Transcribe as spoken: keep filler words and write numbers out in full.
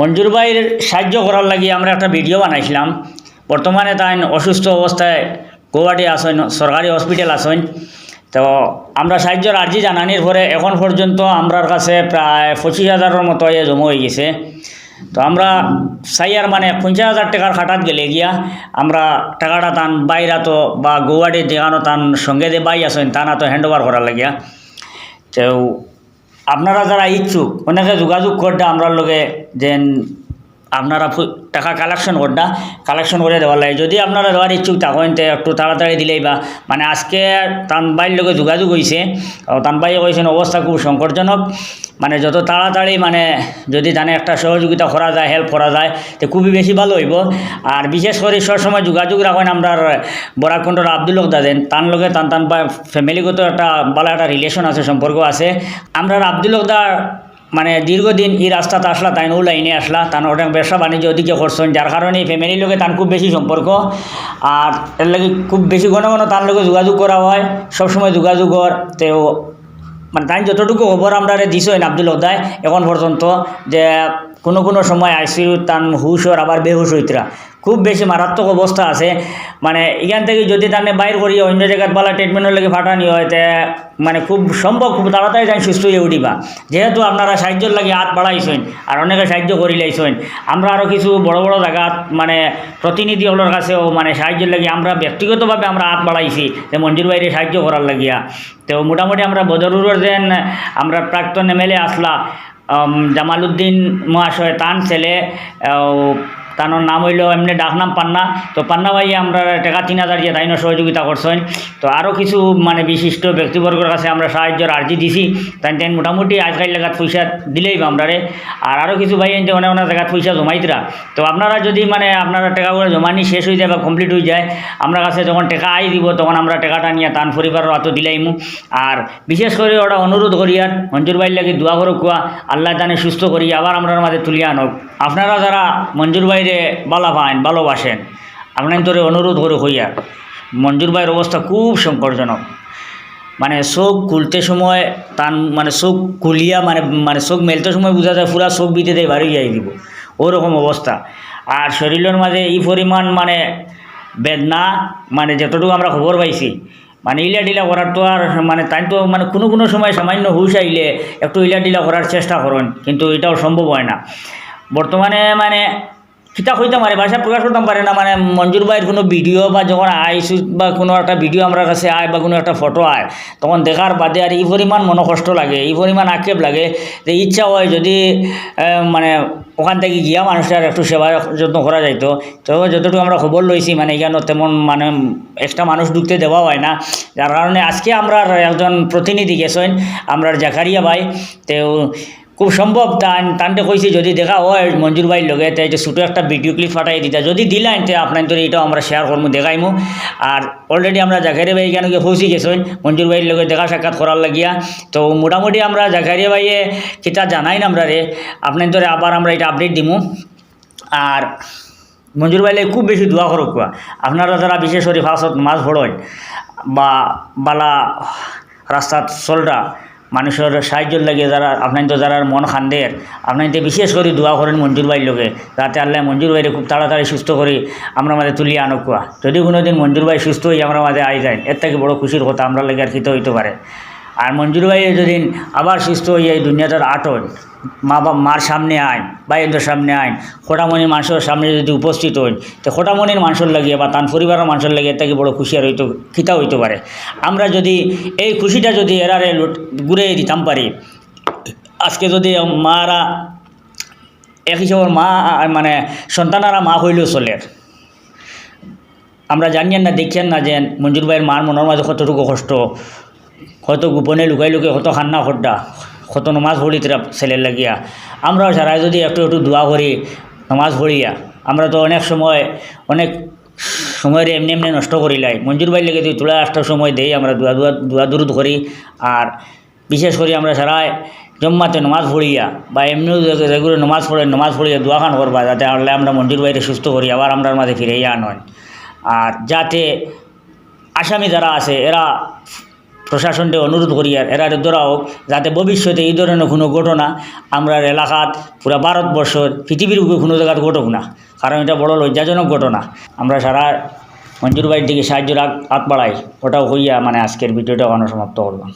মঞ্জুর ভাইর সাহায্য করার লাগি আমরা একটা ভিডিও বানাইছিলাম। বর্তমানে তাইন অসুস্থ অবস্থায় গৌহাটি আছইন, সরকারি হসপিটাল আছইন। তো আমরা সাহায্যর আর্জি জানানির পরে এখন পর্যন্ত আমরার কাছে প্রায় পঁচিশ হাজারর মতো ইয়ে জমা অইগেছে। তো আমরা চাইয়ার মানে পঞ্চাশ হাজার টেকার খাটাত গেলে গিয়া আমরা টেকাটা তান ভাইর আতো বা গৌহাটির যেখানো তান সঙ্গে যে ভাই আছইন তান আতো হ্যান্ড ওভার করার লাগিয়া। তো আপনারা যারা ইচ্ছুক, অনেকে যোগাযোগ করডা আমরার লগে, যেন আপনারা ফু-, টেকা কালেকশন করডা, কালেকশন করি দেওয়ার লাগি। যদি আপনারা দেওয়ার ইচ্ছুক থাকইন, তে একটু তাড়াতাড়ি দিলাইবা। মানে, আজকে তান ভাইর লগে যোগাযোগ অইছে, ও তান ভাইয়ে কইছইন অবস্থা খুব সংকটজনক, মানে, যত তাড়াতাড়ি, মানে, যদি তানে একটা সহযোগিতা করা যায়, হেল্প করা যায়, তে খুবই বেশি ভালো অইবো। আর বিশেষ করি সবসময় যোগাযোগ রাখইন আমরার বরাককুণ্ডর আব্দুল হক দাদেন, তান লগে তান তান বা ফ্যামিলিগত একটা ভালা একটা রিলেশন আছে, সম্পর্ক আছে। আমরার আব্দুল হক দা মানে দীর্ঘদিন ই রাস্তাত আছলা, তাইন অউ লাইনে আছলা, তান অনেক ব্যবসা বাণিজ্য ওদিকে করছইন, যার কারণে ই ফ্যামিলির লগে তান খুব বেশি সম্পর্ক। আর এর লাগি খুব বেশি ঘন ঘন তান লগে যোগাযোগ করা অয়, সবসময় যোগাযোগ অর। তেও মানে তাইন যতটুকু খবর আমরারে দিছইন আব্দুল হক দায় এখন পর্যন্ত, যে কুনু কুনু সময় আইসিইউত তান হুশ অর, আবার বেহুশ অইতরা, খুব বেশি মারাত্মক অবস্থা আছে। মানে, ইখান থাকি যদি তানে বাইর করিয়া অইন্য জাগাত ভালা ট্রিটমেন্টর লাগি পাঠানি অয়, তে মানে খুব সম্ভব, খুব তাড়াতাড়ি তাইন সুস্থ অইয়া উঠিবা। যেহেতু আপনারা সাহায্যর লাগি আত বাড়াইছইন, আর অনেকে সাহায্য করিলাইছইন, আমরা আরও কিছু বড় বড় জাগাত মানে প্রতিনিধি অকলর কাছেও মানে সাহায্যর লাগি আমরা ব্যক্তিগতভাবে আমরা আত বাড়াইছি যে মঞ্জুর ভাইরে সাহায্য করার লাগিয়া। তো মোটামুটি আমরা বদরুরর যেন আমরা প্রাক্তন এমএলএ আছলা, আম, জামালউদ্দিন মহাশয়, তান ছেলে, আহ, তানর নাম অইলো, এমনে ডাক নাম পান্না। তো পান্না ভাইয়ে আমরারে টেকা তিন হাজার দিয়া তাইনও সহযোগিতা করছইন। তো আরও কিছু মানে বিশিষ্ট ব্যক্তিবর্গর কাছে আমরা সাহায্যর আর্জি দিছি, তাইন তাইন মোটামুটি আইজকাইল লাগাত পয়সা দিলাইবা আমরারে। আর আরও কিছু ভাই আনতে অনেক অনেক জাগাত পয়সা জমাইতরা। তো আপনারা যদি মানে আপনারা টেকাগুলা জমানি শেষ অই যায় বা কমপ্লিট অই যায়, আমরার কাছে যখন টেকা আই দিব, তখন আমরা টেকাটা নিয়া তান পরিবারর আতো দিলাইমু। আর বিশেষ করি ওটা অনুরোধ করিয়ার মঞ্জুর ভাইর লাগি দোয়া করউক্কা, আল্লায় তানে সুস্থ করি আবার আমরার মাঝে তুলিয়া আনউক। আপনারা যারা মঞ্জুর ভাইরে ভালা পাইন, ভালোবাসেন, আপনাইন্তরে অনুরোধ করি কইয়ার, মঞ্জুর ভাইর অবস্থা খুব সংকটজনক। মানে চোখ খুলতে সময় তান মানে চোখ খুলিয়া মানে, মানে চোখ মেলতে সময় বুঝা যায় পুরা চোখ ভিতরে বারই যাই দিব, ওরকম অবস্থা। আর শরীরর মাঝে ই পরিমাণ মানে বেদনা, মানে যতটুকু আমরা খবর পাইছি, মানে ইলা টিলা করার তো আর মানে তাইন তো মানে কুনু কুনু সময় সামান্য হুশ আইলে একটু ইলা টিলা করার চেষ্টা করইন, কিন্তু ইটাও সম্ভব অয় না। বর্তমানে মানে কিতা কইতাম পারে, ভাষা প্রকাশ করতাম পারে না। মানে মঞ্জুর ভাইর কুনু ভিডিও বা যখন আইসু বা কুনু একটা ভিডিও আমরার কাছে আয় বা কুনু একটা ফটো আয়, তখন দেখার বাদে আর ই পরিমাণ মনকষ্ট লাগে, ই পরিমাণ আক্ষেপ লাগে যে ইচ্ছা অয় যদি, আহ, মানে ওখান থাকি গিয়া মানুষটার একটু সেবা যত্ন করা যাইতো। তো যতটুকু আমরা খবর লইছি, মানে ইখানো তেমন মানে একটা মানুষ ঢুকতে দেওয়া অয় না, যার কারণে আজকে আমরার একজন প্রতিনিধি গেছইন, আমরার জাকারিয়া ভাই। তেও খুব সম্ভব তান, তানরে কইছি যদি দেখা অয় মঞ্জুর ভাইর লগে, তে যে ছোটো একটা ভিডিও ক্লিপ পাঠাই দিতা, যদি দিলাইন তে আপনাইন্তরে ইটাও আমরা শেয়ার করমু, দেখাইমু। আর already আমরা জাকারিয়া ভাই ইখানো গিয়া পৌঁছি গেছইন মঞ্জুর ভাইর লগে দেখা সাক্ষাৎ করার লাগিয়া। তো মোটামুটি আমরা জাকারিয়া ভাইয়ে কিতা জানাইন আমরারে, আপনাইন্তরে আবার আমরা ইটা আপডেট দিমু। আর মঞ্জুর ভাইর লাগি খুব বেশি দোয়া করউক্কা। আপনারা যারা বিশেষ করি পাঁচ ওয়াক্ত নামাজ পড়ইন বা ভালা রাস্তাত চলরা, মানুষর সাহায্যর লাগি যারা, আপনাইনতো যারার মন কান্দের, আপনাইনতে বিশেষ করি দোয়া করইন মঞ্জুর ভাইর লগে, যাতে আল্লায় মঞ্জুর ভাইরে খুব তাড়াতাড়ি সুস্থ করি আমরার মাঝে তুলিয়া আনউক্কা। যদি কুনুদিন মঞ্জুর ভাই সুস্থ অই আমরার মাঝে আই যাইন, এর থাকি বড় খুশির কথা আমরার লাগি আর কিতা অইতো পারে। আর মঞ্জুর ভাই যদি আবার সুস্থ অইয়া ই দুনিয়াটার আটইন, মা বাপ, মার সামনে আইন, ভাইয়াইন্তর সামনে আইন, কটামনির মানষর সামনে যদি উপস্থিত অইন, তে কটামনির মানষর লাগি বা তান পরিবারর মানষর লাগি এর থাকি বড় খুশি আর অইতো, কিতা অইতো পারে। আমরা যদি এই খুশিটা যদি এরারে লুট-, ঘুরাই দিতাম পারি, আজকে যদি মারা এক হিসাবর মা, আ, মানে সন্তানারা মা অইলেও চলের। আমরা জানিয়ার না, দেখিয়ার না যে মঞ্জুর ভাইর মার মনর মাঝে কতটুকু কষ্ট, কত গোপনে লুকাই লুকাই কত কান্না কররা, কত নমাজ পড়িতরা ছেলের লাগিয়া। আমরাও সারায় যদি একটু একটু দোয়া করি, নমাজ পড়িয়া, আমরা তো অনেক সময়, অনেক সময়রে এমনে এমনে নষ্ট করিলাই। মঞ্জুর ভাইর লাগি যদি থুড়া একটা সময় দেই, আমরা দোয়া, দোয়া, দোয়া দুরুদ করি, আর বিশেষ করি আমরা সারায় জম্মাতে নমাজ পড়িয়া বা এমনেও যে, যেগুলো নমাজ পড়ে, নমাজ পড়িয়া দোয়াখান করবা, যাতে আল্লায় আমরা মঞ্জুর ভাইরে সুস্থ করি, আবার আমরার মাঝে ফিরাইয়া আনইন। আর যাতে আসামি যারা আছে, এরা প্রশাসনরে অনুরোধ করিয়ার এরারে ধরা হোক, যাতে ভবিষ্যতে এই ধরনের কোনো ঘটনা আমরার এলাকাত, পুরা ভারতবর্ষর, পৃথিবীর বুকে কোনো জাগাত ঘটুক না, কারণ এটা বড় লজ্জাজনক ঘটনা। আমরা সারা মঞ্জুর ভাইর দিকে সাহায্যর আগ-, হাত বাড়াই, ওটাও কইয়া মানে আজকের ভিডিওটা ওখানে সমাপ্ত করলাম।